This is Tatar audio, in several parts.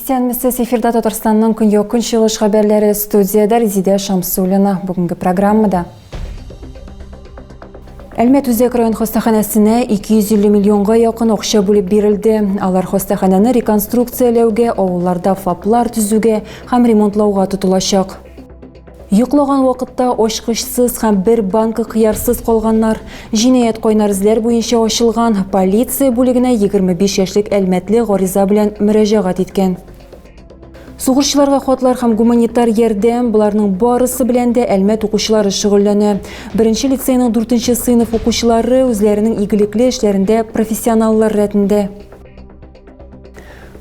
Исәнмесез, эфирда Татарстанның көньяк-көнчыгыш хәбәрләре, студиядә Резидә Шамсуллина. Бүгенге программада. Әлмәт үзәк район хастаханәсенә 250 миллионга якын акча бүлеп бирелде. Алар хастаханәне реконструкцияләүгә, авылларда ФАПлар төзүгә һәм ремонтлауга тотылачак. Йоклаган вакытта ачкычсыз һәм бер банка кыярсыз калганнар. Җинаять кайнар эзләр буенча ачылган. Полиция бүлегенә 25 яшьлек әлмәтле гариза белән мөрәҗәгать иткән. Сугышчыларга хатлар һәм гуманитар ярдәм, боларның барысы белән дә Әлмәт укучылары шөгыльләнә. Беренче лицейның дүртенче сыйныф укучылары үзләренең игелекле эшләрендә профессионаллар рәтендә.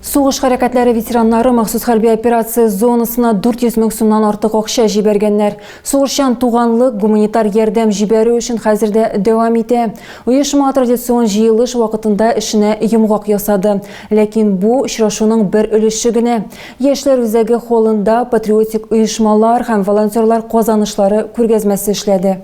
Сугыш хәрәкәтләре ветераннары махсус хәрби операция зонасына 400 мең сумнан артык акча җибәргәннәр. Сугышчан туганлык гуманитар ярдәм җибәрү өчен хәзер дә дәвам итә. Оешма традицион җыелыш вакытында эшенә йомгак ясады. Ләкин бу очрашуның бер өлеше генә. Яшьләр үзәге холлында патриотик оешмалар һәм волонтерлар казанышлары күргәзмәсе эшләде.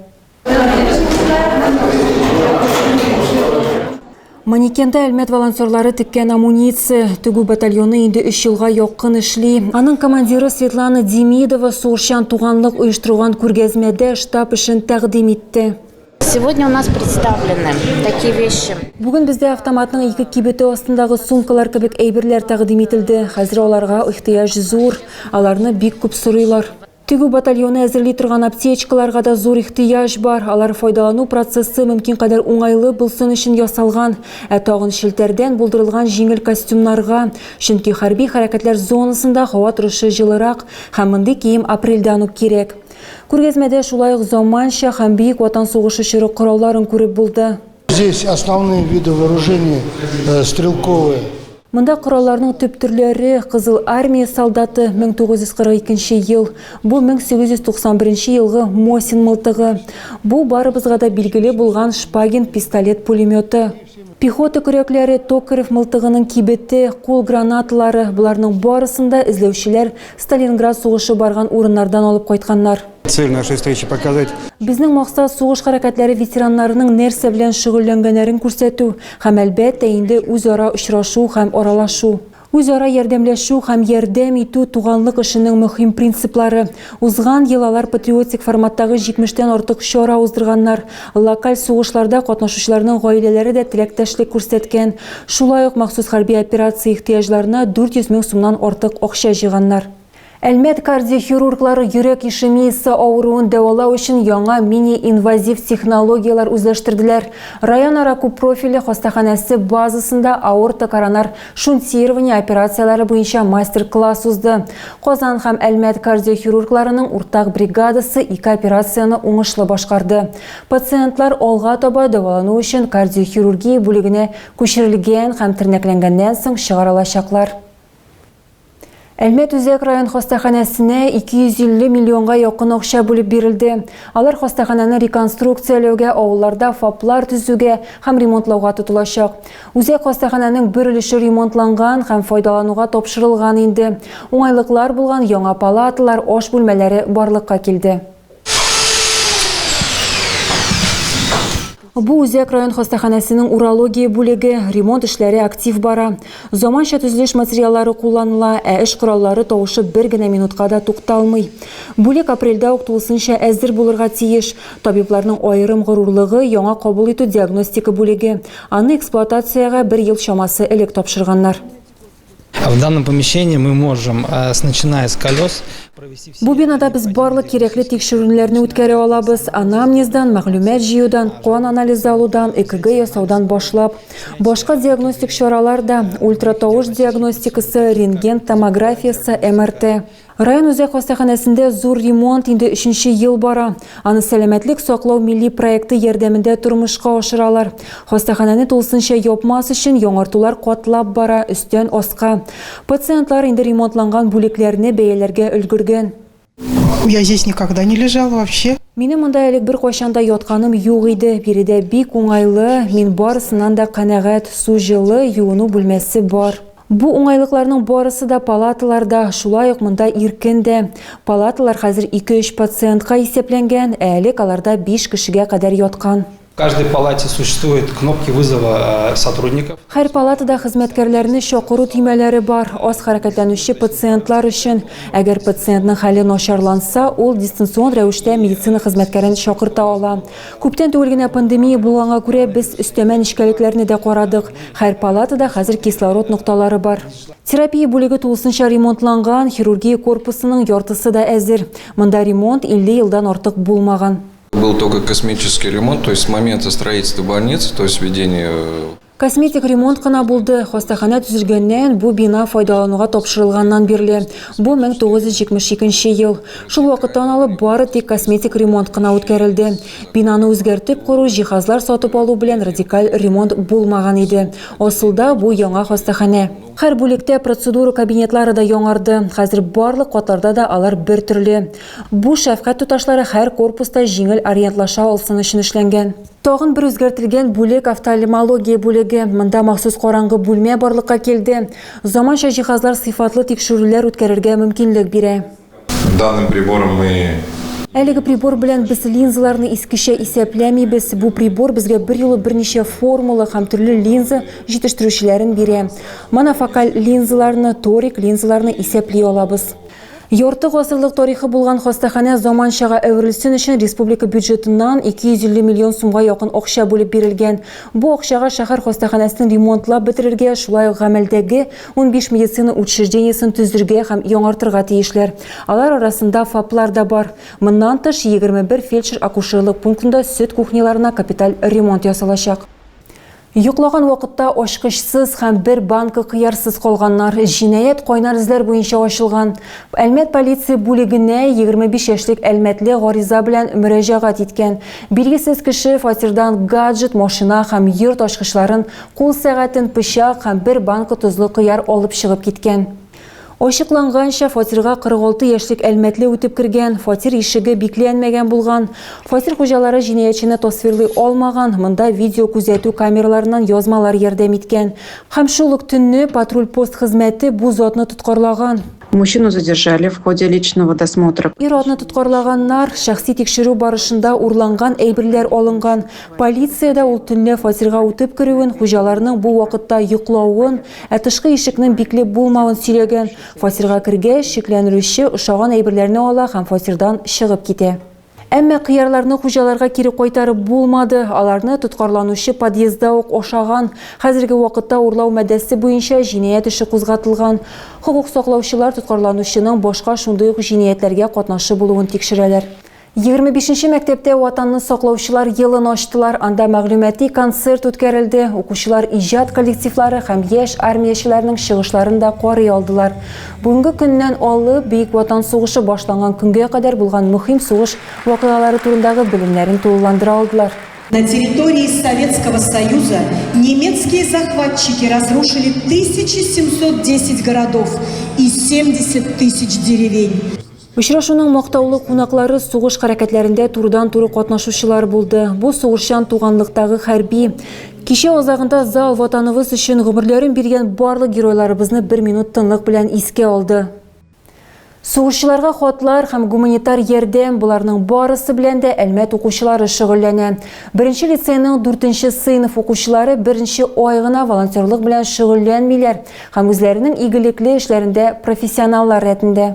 Манекенда Әлмәт волонтерлары теккән амуниция. Тегү батальоны инде өч елга якын эшли. Аның командиры Светлана Демидова сугышчан туганлык оештырган күргәзмәдә штаб эшен тәкъдим итте. Сегодня у нас представлены такие вещи. Бүген бездә автоматның ике кибете астындагы сумкалар кебек әйберләр тәкъдим ителде. Хәзер аларга ихтыяҗ зур. Аларны бик күп сорыйлар. Тегү батальоны әзерли торган аптечкаларга да зур ихтыяҗ бар. Алар файдалану процессы мөмкин кадәр уңайлы булсын өчен ясалган. Ә тагын челтәрдән булдырылган җиңел костюмнарга. Чөнки хәрби хәрәкәтләр зонасында һава торышы җылырак һәм мондый кием апрельдән үк кирәк. Күргәзмәдә шулай ук заманча һәм Бөек Ватан сугышы чоры коралларын күреп булды. Здесь основные виды вооружения э, стрелковые. Монда коралларның төп төрләре, Кызыл Армия солдаты, 1942 ел, бу 1891 елгы Мосин мылтыгы. Бу барыбызга да билгеле булган Шпагин пистолет-пулеметы. Пехота көрәкләре, Токарев мылтыгының кибете, кул гранаталары, боларның барысын да эзләүчеләр Сталинград сугышы барган урыннардан алып кайтканнар. Цель нашей встречи показать. Безнең максат сугыш хәрәкәтләре ветераннарының нәрсә белән шөгыльләнгәннәрен күрсәтү һәм, әлбәттә инде, үзара очрашу һәм аралашу. Үзара ярдәмләшү һәм ярдәм итү туганлык эшенең мөһим принциплары. Узган ел алар патриотик форматтагы җитмештән артык чара уздырганнар. Локаль сугышларда катнашучыларның гаиләләре дә теләктәшлек күрсәткән. Шулай ук махсус хәрби операция ихтыяҗларына 400 мең сумнан артык акча җыйганнар. Әлмәт кардиохирурглары йөрәк ишемиясе авыруын дәвалау өчен яңа мини-инвазив технологияләр үзләштерделәр. Районара күппрофильле хастаханәсе базасында аортокоронар шунтирование операцияләре буенча мастер-класс узды. Казан һәм Әлмәт кардиохирургларының уртак бригадасы ике операцияне уңышлы башкарды. Пациентлар алга таба дәвалану өчен кардиохирургия бүлегенә күчерелгән һәм тернәкләнгәннән соң чыгарылачаклар. Әлмәт үзәк район хастаханәсенә 250 миллионга якын акча бүлеп бирелде. Алар хастаханәне реконструкцияләүгә, авылларда ФАПлар төзүгә һәм ремонтлауга тотылачак. Үзәк хастаханәнең бер өлеше ремонтланган һәм файдалануга тапшырылган инде. Уңайлыклар булган яңа палаталар, аш бүлмәләре барлыкка килде. Бу үзәк район хастаханәсенең урология бүлеге. Ремонт эшләре актив бара. Заманча төзелеш материаллары кулланыла, ә эш кораллары тавышы бер генә минутка да тукталмый. Бүлек апрельдә үк тулысынча әзер булырга тиеш. Табибларның аерым горурлыгы, яңа кабул итү-диагностика бүлеге. Аны эксплуатациягә бер ел чамасы элек тапшырганнар. В данном помещении мы можем, э, начиная с колес, Бу бинада без барлык кирәкле тикшеренүләрне үткәрә алабыз, анамнездан, мәгълүмат җыюдан, кан анализы алудан, ЭКГ ясаудан башлап. Башка диагностик чаралар да, ультратавыш диагностикасы, рентген томографиясе, МРТ. Район үзәк хастаханәсендә зур ремонт инде өченче ел бара. Аны Сәламәтлек саклау милли проекты ярдәмендә тормышка ашыралар. Хастаханәне тулысынча япмас өчен яңартулар катлап бара, өстән аска. Пациентлар инде ремонтланган бүлекләрне бәяләргә өлгергән. Я здесь никогда не лежала вообще. Минем монда элек беркайчан да ятканым юк иде. Биредә бик уңайлы, мин барысыннан да канәгать, су җылы, юыну бүлмәсе бар. Бу уңайлыкларның барысы да палаталарда, шулай ук монда иркен дә. Палаталар хәзер ике-өч пациентка исәпләнгән, ә элек аларда биш кешегә кадәр яткан. В каждой палате существуют кнопки вызова сотрудников. Һәр палатада хезмәткәрләрне чакыру төймәләре бар, аз хәрәкәтләнүче пациентлар өчен. Әгәр пациентның хәле начарланса, ул дистанцион рәвештә медицина хезмәткәрен чакырта ала. Күптән түгел генә пандемия булганга күрә, без өстәмә нечкәлекләрне дә карадык. Һәр палатада хәзер кислород нокталары бар. Терапия бүлеге тулысынча ремонтланган, хирургия корпусының яртысы да әзер. Монда ремонт 50 елдан артык булмаган. Был только косметический ремонт, то есть с момента строительства больницы, то есть введение Косметик ремонт кына булды. Хастаханә төзелгәннән, бу бина файдалануга тапшырылганнан бирле. Бу 1972 ел. Шул вакыттан алып бары тик косметик ремонт кына үткәрелде. Бинаны үзгәртеп кору, җиһазлар сатып алу белән радикаль ремонт булмаган иде. Асылда бу яңа хастаханә. Һәр бүлектә процедура кабинетлары да яңарды. Хәзер барлык катларда да алар бер төрле. Бу шәфкать туташлары һәр корпуста җиңел ориентлаша алсын өчен эшләнгән. Тагын бер үзгәртелгән бүлек офтальмология бүлеге. Монда махсус караңгы бүлмә барлыкка килде. Заманча җиһазлар сыйфатлы тикшерүләр үткәрергә мөмкинлек бирә. Данным прибором мы Әлеге прибор белән без линзаларны искечә исәпләмибез. Бу прибор безгә берьюлы берничә формула һәм төрле линза җитештерүчеләрен бирә. Монофокаль линзаларны, торик линзаларны исәпли алабыз. Ярты гасырлык тарихы булган хастаханә заманчага әверелсен өчен республика бюджетыннан 250 миллион сумга якын акча бүлеп бирелгән. Бу акчага шәһәр хастаханәсен ремонтлап бетерергә, шулай ук гамәлдәге 15 медицина учреждениесен төзергә һәм яңартырга тиешләр. Алар арасында ФАПлар да бар. Моннан тыш, 21 фельдшер-акушерлык пунктында сөт кухняларына капиталь ремонт ясалачак. Йоклаган вакытта ачкычсыз һәм бер банка кыярсыз калганнар. Җинаять кайнар эзләр буенча ачылган. Әлмәт полиция бүлегенә 25 яшьлек әлмәтле гариза белән мөрәҗәгать иткән. Билгесез кеше фатирдан гаджет, машина һәм йорт ачкычларын, кул сәгатен, пычак һәм бер банка тозлы кыяр алып чыгып киткән. Ачыкланганча, фатирга 46 яшьлек әлмәтле үтеп кергән, фатир ишеге бикләнмәгән булган. Фатир хуҗалары җинаятьчене тасвирлый алмаган, монда видеокүзәтү камераларыннан язмалар ярдәм иткән. Һәм шул ук төнне патруль-пост хезмәте бу затны тоткарлаган. Мужчину задержали в ходе личного досмотра. Ир-атны тоткарлаганнар, шәхси тикшерү барышында урланган әйберләр алынган. Полициядә ул төнлә фатирга үтеп керүен, хуҗаларның бу вакытта йоклавын, ә тышкы ишекнең бикле булмавын сөйләгән. Фатирга кергәч, шикләнелүче ошаган әйберләрне ала һәм фатирдан чыгып китә. Әмма кыярларны хуҗаларга кире кайтарып булмады. Аларны тоткарланучы подъездда ук ашаган. Хәзерге вакытта урлау маддәсе буенча җинаять эше кузгатылган. Хокук саклаучылар тоткарланучының башка шундый ук җинаятьләргә катнашы булуын тикшерәләр. 25 нче мәктәптә Ватанны саклаучылар елын ачтылар. Анда мәгълүмати концерт үткәрелде. Укучылар иҗат коллективлары һәм яшь армиячеләрнең чыгышларын да карый алдылар. Бүгенге көннән алып Бөек Ватан сугышы башланган көнгә кадәр булган мөһим сугыш вакыйгалары турындагы белемнәрен тулыландыра алдылар. На территории Советского Союза немецкие захватчики разрушили 1710 городов и 70 тысяч деревень. Очрашуның мактаулы кунаклары сугыш хәрәкәтләрендә турыдан-туры катнашучылар булды. Бу сугышчан туганлыктагы хәрби. Кичә азагында зал Ватаныбыз өчен гомерләрен биргән барлык геройларыбызны бер минут тынлык белән искә алды. Сугышчыларга хатлар һәм гуманитар ярдәм, боларның барысы белән дә Әлмәт укучылары шөгыльләнә. Беренче лицейның дүртенче сыйныф укучылары беренче ай гына волонтерлык белән шөгыльләнмиләр һәм үзләренең игелекле эшләрендә профессионаллар рәтендә.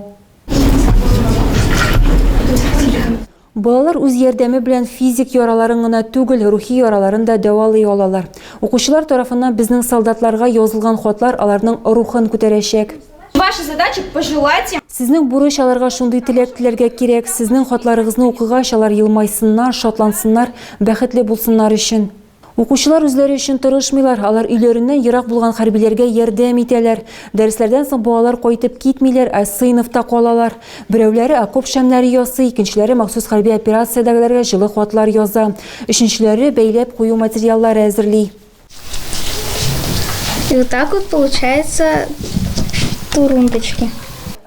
Балалар үз ярдәме белән физик яраларын гына түгел, рухи яраларын да дәвалый алалар. Укучылар тарафыннан безнең солдатларга язылган хатлар аларның рухын күтәрәчәк. Ваша задача пожелать им. Сезнең бурыч аларга шундый теләк теләргә кирәк, сезнең хатларыгызны укыгач, алар елмайсыннар, шатлансыннар, бәхетле булсыннар өчен. Укучылар үзләре өчен тырышмыйлар, алар өйләреннән ерак булган хәрбиләргә ярдәм итәләр. Дәресләрдән соң балалар кайтып китмиләр, ә сыйныфта калалар. Берәүләре окоп шәмнәре ясый, икенчеләре махсус хәрби операциядәгеләргә җылы хатлар яза, өченчеләре бәйләп кую материаллары әзерли. И вот так вот получается турундочки.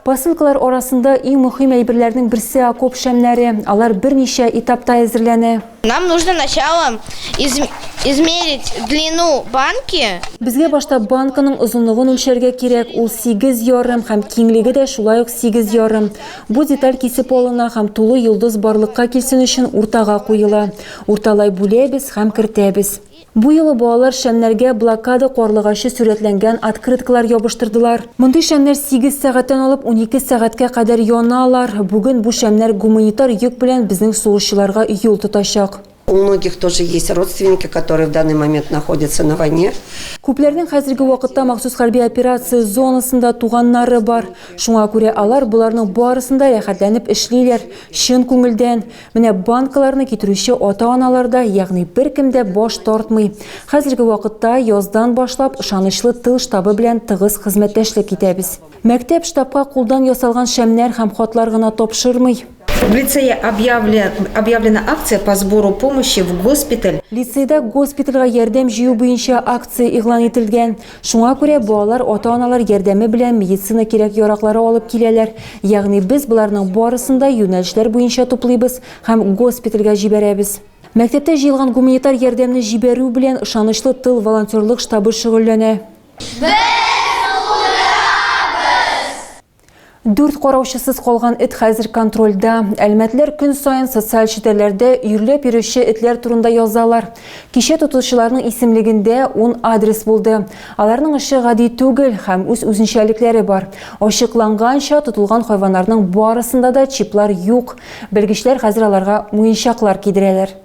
Посылкалар арасында иң мөһим әйберләрнең берсе окоп шәмнәре. Алар берничә этапта әзерләнә. Нам нужно начало измерить длину банки. Безгә башта банканың озынлыгын үлчәргә кирәк, ул сигез ярым һәм киңлеге дә шулай ук сигез ярым. Бу деталь кисеп алына һәм тулы йолдыз барлыкка килсен өчен уртага куела. Урталай бүләбез һәм кертәбез. Бу юлы балалар шәмнәргә блокада карлыгачы сурәтләнгән открыткалар ябыштырдылар. Мондый шәмнәр сигез сәгатьтән алып 12 сәгатькә кадәр яналар. Бүген бу шәмнәр гуманитар йөк белән безнең сугышчыларга юл тотачак. У многих тоже есть родственники, которые в данный момент находятся на войне. Күпләрнең хәзерге вакытта махсус хәрби операция зонасында туганнары бар. Шуңа күрә алар боларның барысын да рәхәтләнеп эшлиләр, чын күңелдән. Менә банкаларны китерүче ата-аналар да, ягъни беркем дә баш тартмый. Хәзерге вакытта яздан башлап ышанычлы тыл штабы белән тыгыз хезмәттәшлек итәбез. Мәктәп штабка кулдан ясалган шәмнәр һәм хатлар гына тапшырмый. В лицее объявлена акция по сбору помощи в госпиталь. Лицейда госпитальгә ярдәм җыю буенча акция игълан ителгән. Шуңа күрә балалар ата-аналар ярдәме белән медицина кирәк-яраклары алып киләләр. Ягъни без боларның барысын да юнәлешләр буенча туплыйбыз һәм госпитальгә җибәрәбез. Мәктәптә җыелган гуманитар ярдәмне җибәрү белән ышанычлы тыл волонтерлык штабы шөгыльләнә. Без булдырабыз! Дүрт караучысыз калган эт хәзер контрольдә. Әлмәтлеләр көн саен социаль челтәрләрдә өерләп йөрүче этләр турында язалар. Кичә тотучыларның исемлегендә ун адрес булды. Аларның эше гади түгел һәм үз үзенчәлекләре бар. Ачыкланганча, тотылган хайваннарның барысында да чиплар юк. Белгечләр хәзер аларга муенчаклар кидерәләр.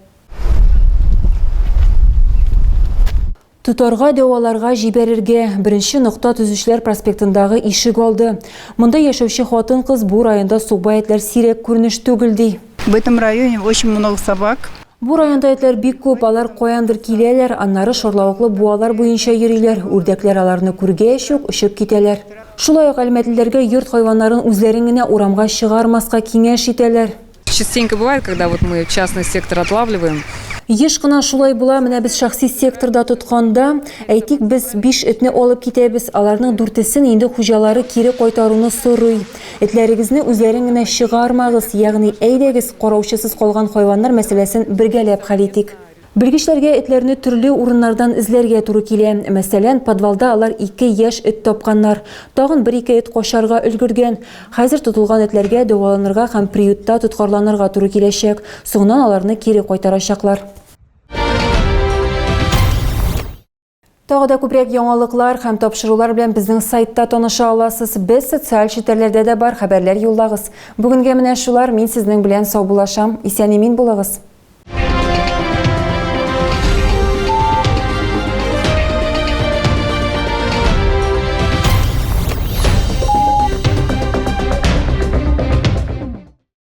Тотарга, дәваларга җибәрергә. Беренче нокта Төзүчеләр проспектындагы ишек алды. Монда яшәүче хатын-кыз бу районда сукбай этләр сирәк күренеш түгел, ди. В этом районе очень много собак. Бу районда этләр бик күп, алар каяндыр киләләр, аннары шарлавыклы буалар буенча йөриләр, үрдәкләр аларны күргәч үк очып китәләр. Шулай ук әлмәтлеләргә йорт хайваннарын үзләрен генә урамга чыгармаска киңәш итәләр. Частенько бывает, когда вот мы частный сектор отлавливаем. Еш кына шулай була, менә без шәхси секторда тотканда, әйтик, без биш этне алып китәбез, аларның дүртесен инде хуҗалары кире кайтаруны сорый. Этләрегезне үзләрен генә чыгармагыз, ягъни әйдәгез, караучысыз калган хайваннар мәсьәләсен бергәләп хәл итик. Белгечләргә этләрне төрле урыннардан эзләргә туры килә. Мәсәлән, подвалда алар ике яшь эт тапканнар. Тагын бер-ике эт качарга өлгергән. Хәзер тотылган этләргә дәваланырга һәм приютта тоткарланырга туры киләчәк. Соңыннан аларны кире кайтарачаклар. Тагы да күбрәк яңалыклар һәм тапшырулар белән безнең сайтта таныша аласыз. Без социаль челтәрләрдә дә бар, хәбәрләр юллагыз. Бүгенгә менә шулар, мин сезнең белән саубуллашам. Исән-имин булыгыз!